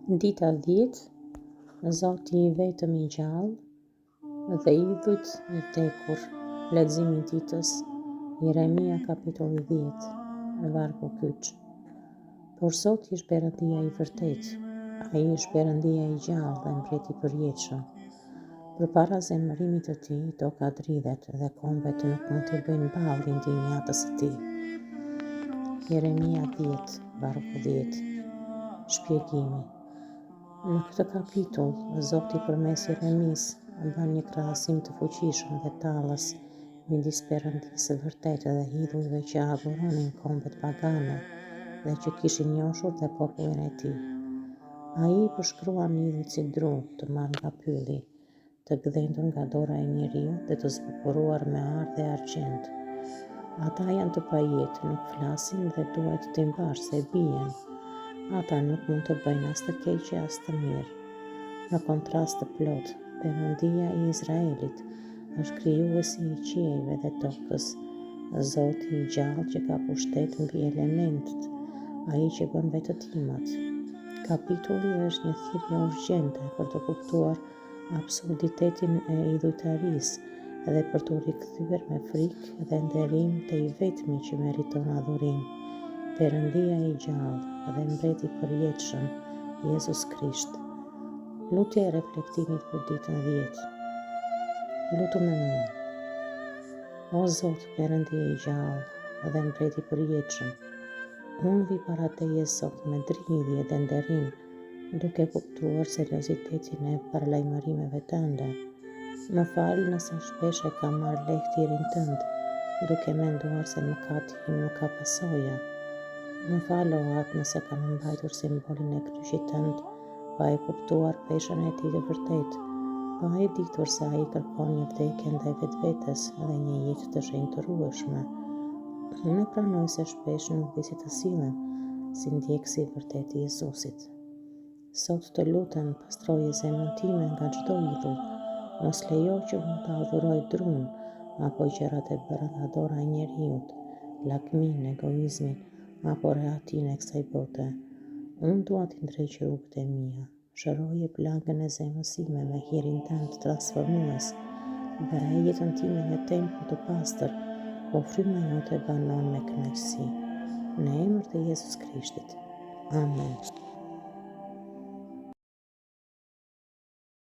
Dita 10, Zoti i vetëm i gjallë dhe idhujt e vdekur. Leximi i ditës, Jeremia kapitulli 10, vargu kyç. Por Zoti është Perëndia i vërtetë, ai është Perëndia i gjallë dhe mbreti i përjetshëm. Përpara zemërimit të tij, toka dridhet dhe kombet nuk mund t'i bëjnë ballë indinjatës së tij. Jeremia 10, vargu 10. Shpjegimi. Në këtë kapitull, Zoti përmes Jeremisë bën një krahasim të fuqishëm dhe tallës midis Perëndisë së vërtetë dhe idhujve që adhuronin kombet pagane dhe që kishin joshur dhe popullin e tij. Ai i përshkruan idhujt si dru të marrë nga pylli, të gdhendur nga dora e njeriut dhe të zbukuruar me ar dhe argjend. Ata janë të pajetë, nuk flasin dhe duhet t'i mbash se bien. Ata nuk mund të bëjnë as të keqe as të mirë. Në kontrast të plotë, Perëndia i Izraelit është krijuesi i qiejve dhe tokës, Zoti i gjallë që ka pushtet mbi elementët, ai që bën vetëtimat. Kapitulli është një thirrje urgjente për të kuptuar absurditetin e idhujtarisë dhe për t'u rikthyer me frikë dhe nderim te i vetmi që meriton adhurim, Perëndia i gjallë dhe Mbreti i përjetshëm, Jezus Krisht. Lutja e reflektimit për ditën 10. Lutu me mua. O Zot, Perëndi i gjallë dhe Mbret i përjetshëm, unë vij para teje sot me dridhje dhe nderim, duke kuptuar seriozitetin e paralajmërimeve tënde. Më fal nëse shpesh e kam marrë lehtë hirin tënd, duke menduar se mëkati im nuk ka pasoja. Më fal, o Atë, nëse kam mbajtur simbolin e kryqit tënd, pa e kuptuar peshën e tij të vërtetë, pa e ditur se ai kërkon një vdekje ndaj vetvetes dhe një jetë të shenjtërueshme. Unë e pranoj se shpesh nuk di si të sillem si ndjekësi i vërtetë i Jezusit. Sot të lutem, pastroje zemrën time nga çdo idhull. Mos lejo që unë të adhuroj drunë apo gjërat e bëra nga dora e njeriut, lakminë, egoizmin, apo rehatinë e kësaj bote. Unë dua t'i ndreq rrugët e mia. Shëroje plagën e zemrës sime me hirin tënd transformues. Bëje jetën time një tempull të pastër, ku fryma jote banon me kënaqësi. Në emër të Jezus Krishtit. Amen.